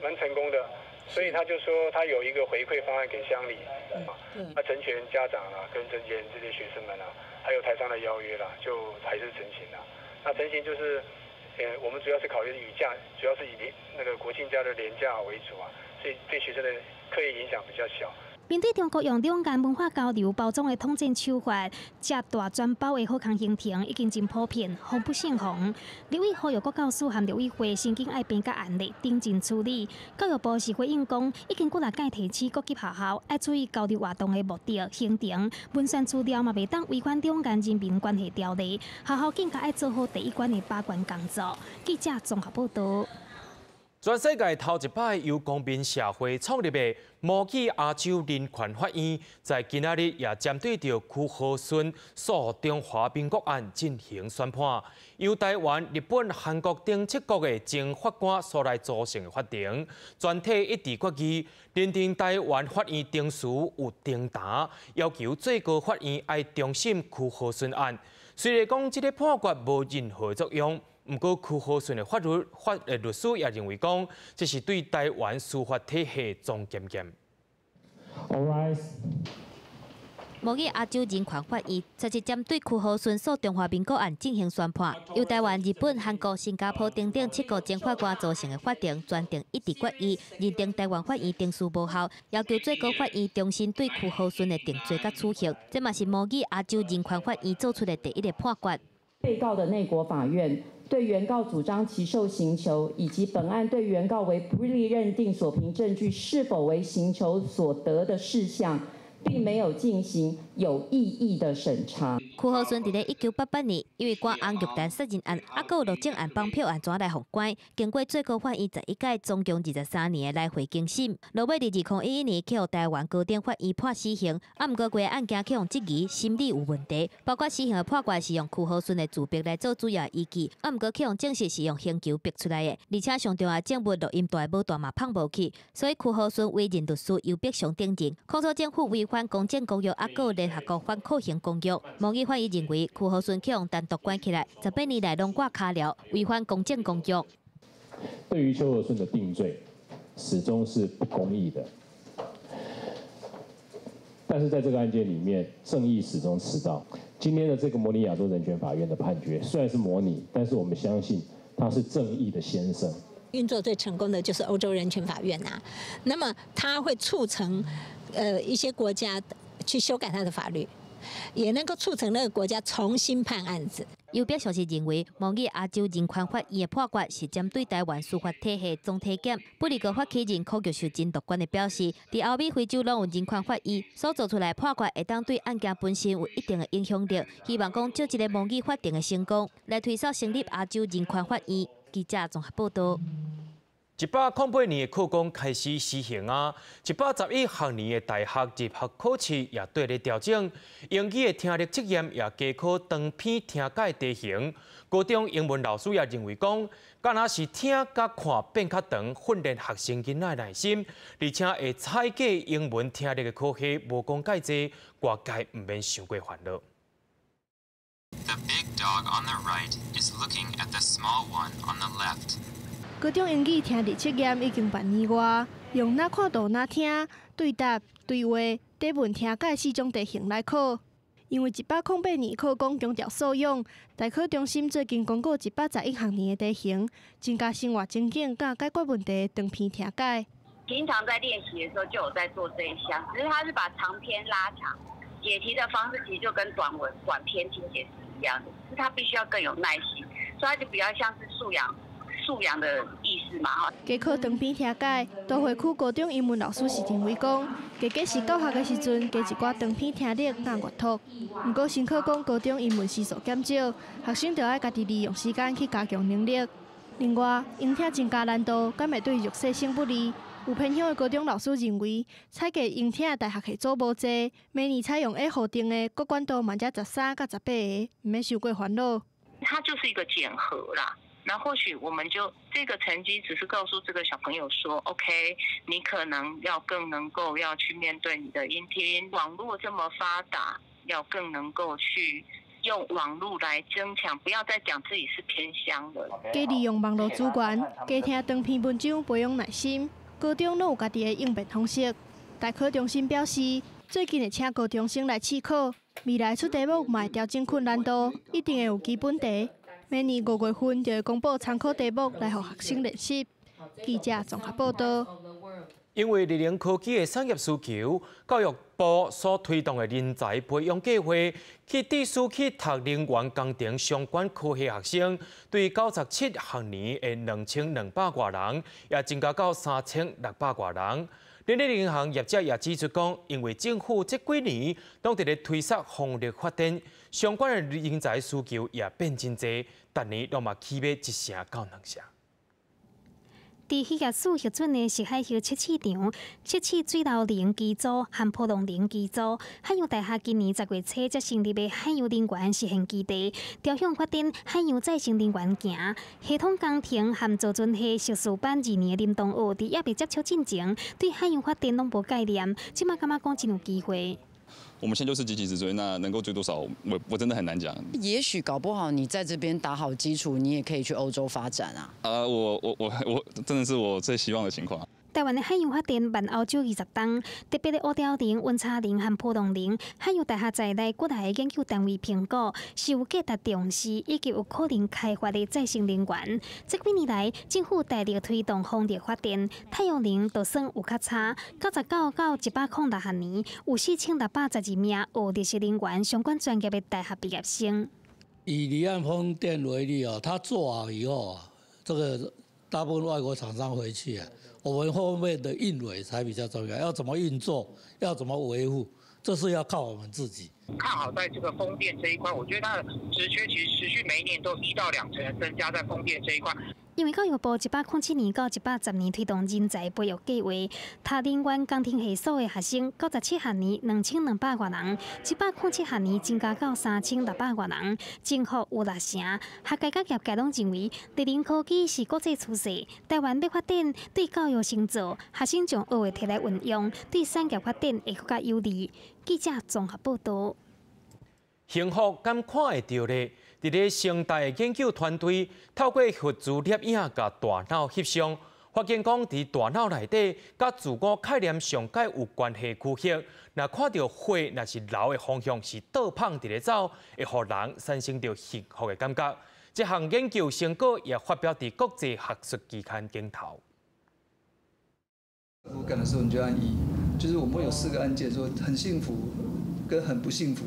蛮成功的，所以他就说他有一个回馈方案给乡里，那成全家长啊，跟成全这些学生们啊，还有台商的邀约啦，就还是成行了。那成行就是，我们主要是考虑雨假，主要是以那个国庆假的连假为主啊，所以对学生的课业影响比较小。面對中國用兩岸文化交流包裝的統戰手法，這大專包的好康行程已經真普遍，防不勝防。立委呼籲國教署和陸委會神經愛編甲案例，認真處理。教育部是回應講，已經幾若擺提醒各級學校愛注意交流活動的目的、行程、文宣資料嘛，袂當違反兩岸人民關係條例。學校更加愛做好第一關的把關工作。記者綜合報導。全世界頭一擺由公民社會創立的模擬亞洲人權法院，在今仔日也針對著區和順訴中華民國案進行宣判。由台灣、日本、韓國等七國的前法官所來組成的法庭，全體一致決議，認定台灣法院程序有重擔，要求最高法院愛重審區和順案。雖然講這个判決無任何作用。毋過，區和順的法律法的律師也認為講，這是對台灣司法體系總檢驗。模擬亞洲人權法院這次針對區和順訴中華民國案進行宣判，由台灣、日本、韓國、新加坡等等七國前法官組成的法庭，全程一致決議，認定台灣法院程序無效，要求最高法院重新對區和順的定罪佮處刑。這嘛是模擬亞洲人權法院做出的第一个判決。被告的內國法院對原告主張其受刑求，以及本案對原告為不利認定所憑證據是否為刑求所得的事項，並沒有進行有意義的審查。區和順佇咧1988年，因為關翁玉蘭殺人案，啊，閣有陸政案、綁票案，轉來予關。經過最高法院11屆，總共23年的來回更審，落尾佇2011年去予台灣高等法院判死刑。啊，毋過規个案件去予質疑審理有問題，包括死刑的判決是用區和順的自白來做主要依據，啊，毋過去予證實是用刑求逼出來的，而且上重要證物錄音帶無帶嘛放無去，所以區和順委任律師游碧祥等人控訴政府違反公正公約，啊，閣有聯合國反酷刑公約。模擬法院認為，區和順去予單獨關起來，18年來攏掛跤鐐，違反公正公約。對於邱和順的定罪，始終是不公義的。但是在這個案件裡面，正義始終遲到。今天的這個模擬亞洲人權法院的判決，雖然是模擬，但是我們相信它是正義的先聲。運作最成功的就是歐洲人權法院啊，那麼它會促成，一些國家去修改它的法律。也能夠促成那個國家重新判案子。游碧祥是認為，模擬亞洲人權法院的判決是針對台灣司法體系總體檢。不過，發起人柯玉秀真樂觀的表示，佇歐美、非洲攏有人權法院所做出來判決，會當對案件本身有一定的影響力。希望講藉這个模擬法庭的成功，來推動成立亞洲人權法院。記者綜合報導。108年的課綱開始施行啊！111學年的大學入學考試也綴咧調整，英語的聽力測驗也加考長篇聽解題型。高中英文老師也認為講，敢若是聽佮看變較長，訓練學生囡仔耐心，而且會採計英文聽力的考核無講蓋濟，外界毋免傷過煩惱。 The big dog on the right is looking at the small one on the left. 高中英語聽力測驗已經半年外，用哪看圖哪聽、對答、對話、短文聽解四種題型來考。因為108年課綱強調素養，大考中心最近公告111學年的題型，增加生活情境佮解決問題長篇聽解。平常在練習的時候就有在做這一項，只是他是把長篇拉長，解題的方式其實就跟短文、短篇聽解是一樣的，只是他必須要更有耐心，所以他就比較像是素養。素養的意思嘛，哈。加考長篇聽解，都會區高中英文老師是認為講，加減是教學的時陣加一寡長篇聽力佮閱讀。毋過新課綱高中英文時數減少，學生就愛家己利用時間去加強能力。另外，英聽增加難度，敢會對弱勢生不利？有偏鄉的高中老師認為，採計英聽的大學系組無濟，每年採用會核定的國管度嘛才13佮18个，毋免傷過煩惱。它就是一個檢核啦。那或許我們就這個成績只是告訴這個小朋友說，OK，你可能要更能夠要去面對你的英聽，網絡這麼發達，要更能夠去用網絡來增強，不要再講自己是偏鄉的。加利用網路資源，加聽長篇文章，培養耐心。高中攏有家己的應變方式。大考中心表示，最近會請高中生來試考，未來出題目嘛會調整困難度，一定會有基本題。每年5月份就會公布參考題目來予學生練習。記者綜合報導。因為綠能科技的產業需求，教育部所推動的人才培養計劃，去致書去讀能源工程相關科系學生，對97學年的2200外人，也增加到3600外人。人力銀行業者也指出講，因為政府這幾年攏佇咧推捒風力發電，相關的人才需求也變真濟，逐年攏嘛起碼1成到2成。佇漁業署核准的石海葉測試場，測試水流能機組和波浪能機組。海洋大學今年10月初才成立的海洋能源實驗基地，朝向發展海洋再生能源行。系統工程和造船系碩士班2年的林同學，佇猶未接觸進前，對海洋發電攏無概念，這馬感覺講真有機會。我們現在就是急起直追，那能夠追多少，我真的很難講。也許搞不好你在這邊打好基礎，你也可以去歐洲發展啊。啊，我真的是我最希望的情況。台灣的海洋發電慢歐洲20冬，特別的烏雕能、溫差能和波浪能，海洋大學在內國內的研究單位評估是有價值重視以及有可能開發的再生能源。這幾年來，政府大力推動風力發電，太陽能就算有較差。99到106學年，有4612名學綠色能源相關專業的大學畢業生。以離岸風電為例啊，它做好以後啊，這個大部分外國廠商回去啊。我們後面的運維才比較重要，要怎麼運作，要怎麼維護，這是要靠我們自己。看好在這個風電這一塊，我覺得它的職缺其實持續每一年都1到2成的增加在風電這一塊。因為教育部107年到110年推動人才培育計劃，讀能源工程系所的學生，97學年2200外人，107學年增加到3600外人，增幅有6成。學界佮業界攏認為，綠能科技是國際趨勢，台灣欲發展對教育先做，學生將學的提來運用，對產業發展會閣較有利。記者綜合報導。幸福敢看會著咧？佇咧成大的研究團隊透過核磁攝影佮大腦翕相，發現講佇大腦內底佮自我概念上蓋有關係區域，若看著火若是流的方向是倒放佇咧走，會予人產生著幸福的感覺。這項研究成果也發表佇國際學術期刊頂頭。我感的時候你就按一，就是我們會有四個按鍵，說很幸福跟很不幸福。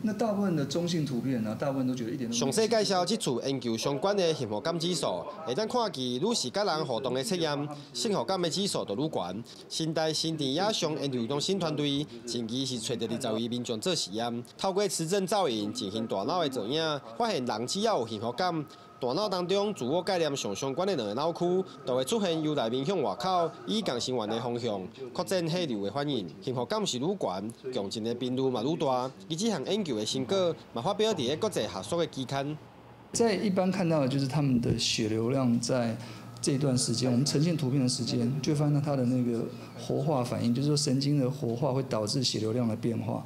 那大部分的中性圖片呢，大部分都覺得一點都。詳細介紹這次研究相關的幸福感指數，會當看見愈是佮人互動的測驗，幸福感的指數就愈懸。成大新田影像研究中心團隊前期是揣著20位民眾做實驗，透過磁振造影進行大腦的造影，發現人只要有幸福感，大腦當中自我概念上相關的兩个腦區，就會出現由內面向外口以共成員的方向擴展血流的反應。幸福感是愈懸，共情的頻率嘛愈大。而這項研究的成果嘛發表佇咧國際學術的期刊。在一般看到的就是他們的血流量在這段時間，我們呈現圖片的時間，就發現到它的那個活化反應，就是說神經的活化會導致血流量的變化。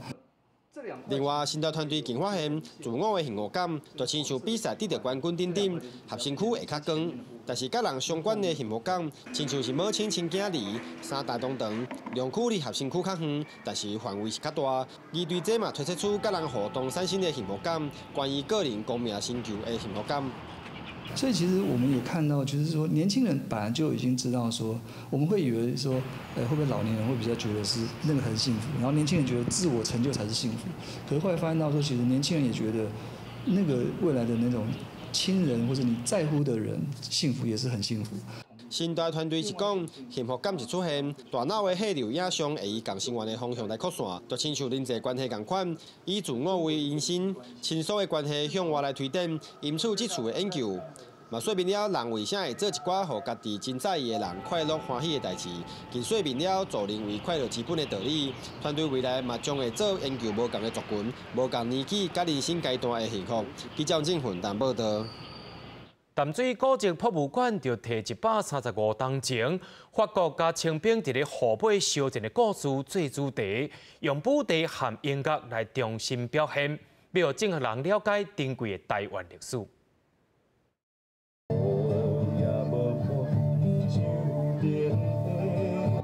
另外，成大團隊更發現，自我的幸福感就親像比賽得著冠軍等等，核心區會較光；但是佮人相關的幸福感，親像是母親親囝兒，三代同堂，量區離核心區較遠，但是範圍是較大。而對這嘛推測出佮人互動產生的幸福感，關於個人功名成就的幸福感。所以其實我們也看到，就是說年輕人本來就已經知道說，我們會以為說，會不會老年人會比較覺得是那個很幸福，然後年輕人覺得自我成就才是幸福。可是後來發現到說，其實年輕人也覺得，那個未來的那種親人或者你在乎的人，幸福也是很幸福。成大團隊是講，幸福感一出現，大腦的血流影像會以共成員的方向來擴散，就親像人際關係仝款，以自我為延伸，親屬的關係向外來推展。因此，這次的研究嘛說明了人為啥會做一寡予家己真在意的人快樂歡喜的代誌，更說明了助人為快樂之本的道理。團隊未來嘛將會做研究無仝的族群、無仝年紀佮人生階段的幸福。記者鄭奮丹報導。淡水古蹟博物館就提135冬前，法國佮清兵佇咧河尾相戰的故事做主題，用舞台和音樂來重新表現，欲予眾人了解珍貴的台灣歷史。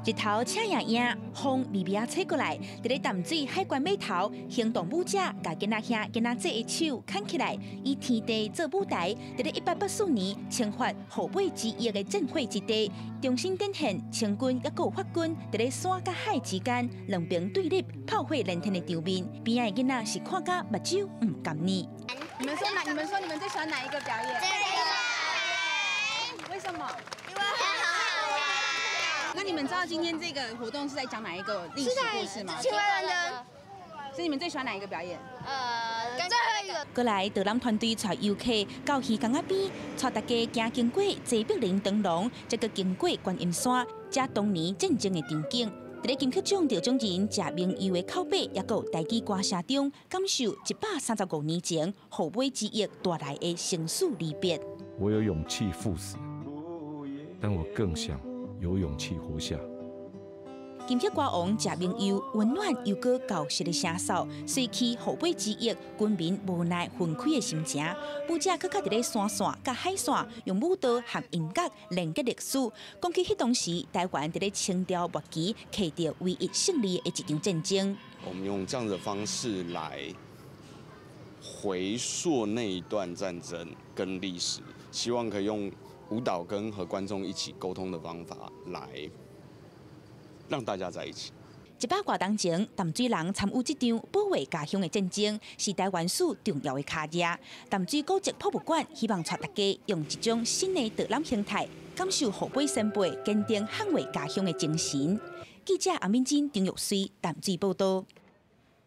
日頭赤影影，風微微仔吹過來，佇咧淡水海關碼頭，行動舞者共囡仔兄、囡仔姊的手牽起來，以天地做舞台，佇咧1884年懲罰虎尾之役的戰火之地，重新展現清軍猶閣有法軍佇咧山佮海之間兩邊對立、炮火連天的場面。邊仔的囡仔是看甲目睭毋甘呢。你們說哪？你們說你們最喜歡哪一個表演？這個。為什麼？因為很好玩。那你們知道今天這個活動是在講哪一個歷史故事嗎？清關戰爭。所以你們最喜歡哪一個表演？最後一個。過來導覽團隊帶遊客到漁港仔邊，帶大家行經過坐柏林長廊，再閣經過觀音山，遮當年戰爭的場景。佇咧金曲獎得獎人謝明佑的口白，猶閣有台語歌聲中，感受135年前虎尾之役帶來的生死離別。我有勇氣赴死，但我更想有勇氣活下。金曲歌王謝明佑溫暖又閣厚實的聲線，隨起虎尾之役軍民無奈分開的心情。舞者閣較佇咧山線佮海線，用舞蹈和音樂連結歷史。講起彼當時，台灣佇咧清朝末期取得唯一勝利的一場戰爭。我們用這樣的方式來回溯那一段戰爭跟歷史，希望可以用舞蹈跟和觀眾一起溝通的方法來讓大家在一起。100外冬前，淡水人參與這場保衛家鄉的戰爭，是台灣史重要的跤跡。淡水古蹟博物館希望帶大家用一種新的導覽形態，感受後輩先輩堅定捍衛家鄉的精神。記者阿敏珍、張玉穗淡水報道。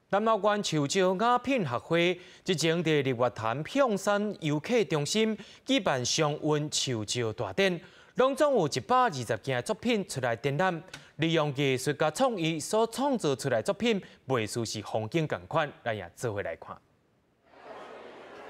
南投縣樹石雅品學會日前佇日月潭象山遊客中心舉辦雙溫樹石大展，攏總有120件作品出來展覽。利用藝術佮創意所創造出來作品，袂輸是風景仝款，咱也做伙來看。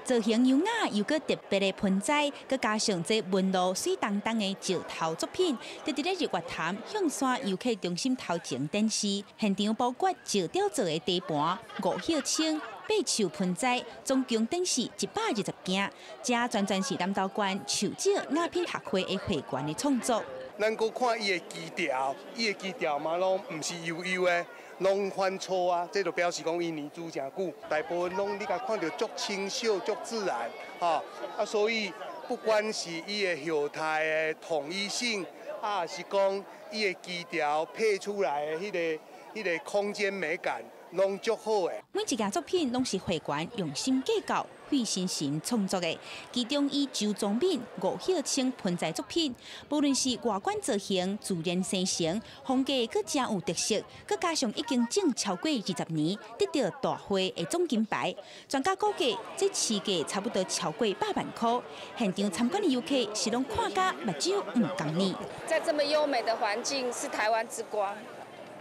造型優雅又閣特別的盆栽，閣加上這紋路媠當當的石頭作品，佇佇咧日月潭象山遊客中心頭前展示。現場包括石雕做的地盤、五葉松、爬樹盆栽，總共展示120件，這全全是南投縣樹石雅品學會的會員的創作。咱閣看伊的基調，伊的基調嘛攏毋是幼幼的，攏反粗啊，這就表示講伊年資誠久。大部分攏你共看著足清秀、足自然，吼啊，所以不管是伊的葉態的統一性，啊，是講伊的基調配出來的彼個空間美感，攏足好的。每一件作品攏是會員用心計較、費心神創作的，其中以周宗敏、吳曉清盆栽作品，無論是外觀造型、自然生成，風格閣誠有特色，閣加上已經種超過20年，得到大會的總金牌。專家估計，這市價差不多超過100萬箍。現場參觀的遊客是攏看甲目睭毋共呢。在這麼優美的環境，是台灣之光。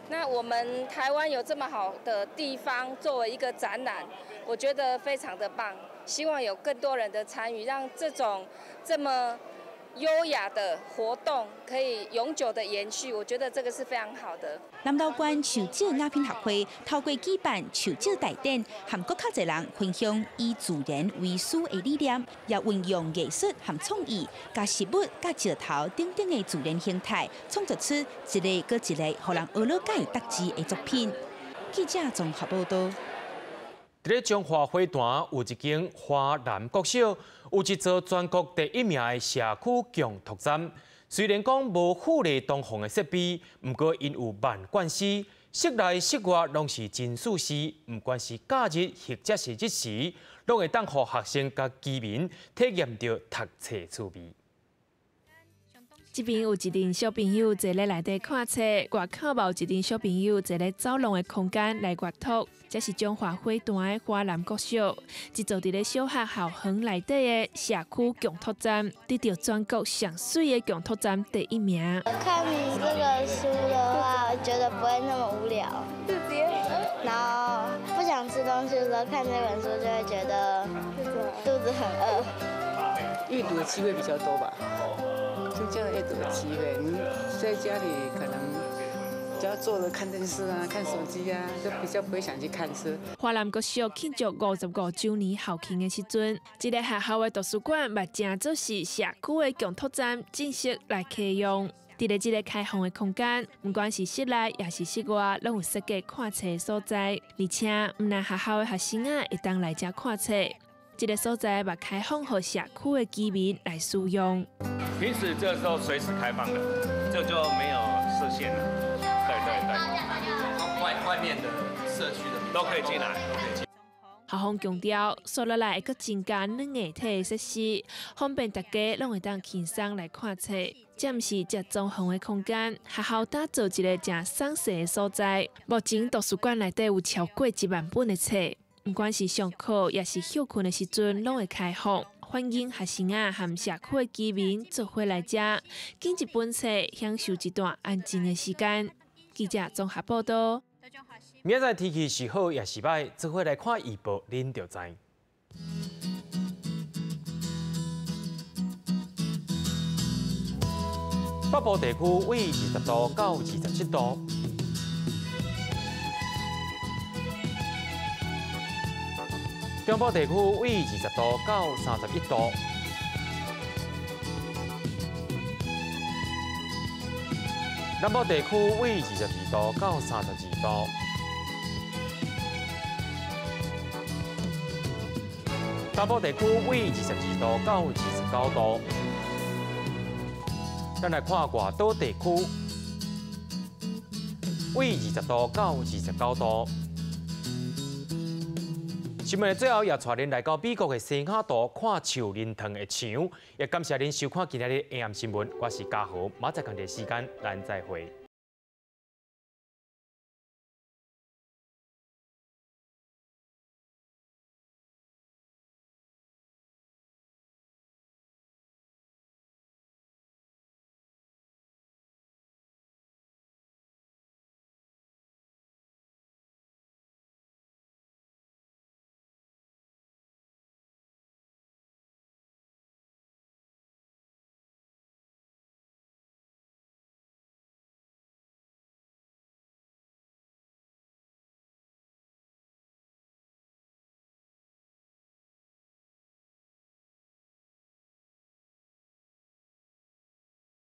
那我們台灣有這麼好的地方作為一個展覽，我覺得非常的棒。希望有更多人的參與，讓這種這麼優雅的活動可以永久的延續。我覺得這個是非常好的。南投縣樹石雅品學會透過舉辦樹石大展，和閣較濟人分享以自然為師的理念，也運用藝術和創意，共植物、佮石頭等等的自然形態，創作出一个閣一个予人學了佮會得志的作品。記者綜合報道。佇咧彰化花壇有一間花南國小，有一座全國第一名的社區共讀站。雖然講無富麗堂皇的設備，毋過𪜶有萬貫師，室內室外攏是真舒適。毋管是假日或者是日時，攏會當予學生佮居民體驗著讀冊趣味。這邊有一陣小朋友坐咧內底看冊，外口嘛有一陣小朋友坐咧走廊的空間來閱讀。這是彰化花壇的花南國小，這座佇咧小學校園內底的社區共讀站，得著全國上媠的共讀站第一名。看這個書的話，我覺得不會那麼無聊。然後不想吃東西的時候，看這本書就會覺得肚子很餓。閱讀的機會比較多吧。增加了閱讀的機會，你在家裡可能只要坐着看電視啊、看手機啊，就比較不會想去看書。花南國小慶祝55週年校慶的時陣，這个學校的圖書館嘛正做是社區的共讀站，正式來啟用。佇咧這个開放的空間，毋管是室內抑是室外，攏有設計看冊的所在，而且毋但學校的學生仔會當來遮看冊。這个所在嘛開放予社區的居民來使用。平時這時候隨時開放的，這就沒有設限了。對對對，外面的社區的都可以進來。校方強調，紲落來會閣增加軟硬體的設施，方便大家攏會當輕鬆來看冊。這毋是食裝潢的空間，學校打造一个誠鬆勢的所在。目前圖書館內底有超過1萬本的冊，毋管是上課抑是歇睏的時陣，攏會開放，歡迎學生仔和社區的居民做伙來遮，揀一本冊，享受一段安靜的時間。記者綜合報道。明仔載天氣是好抑是䆀，做伙來看預報，恁就知。北部地區為20度到27度，中部地區為20度到31度，南部地區為22度到32度。東部地區為22度到29度。咱來看外島地區，為20度到29度。新聞的最後也帶恁來到美國的西雅圖看樹林糖的牆，也感謝恁收看今仔日的 AM 新聞。我是嘉豪，明仔載仝個時間，咱再會。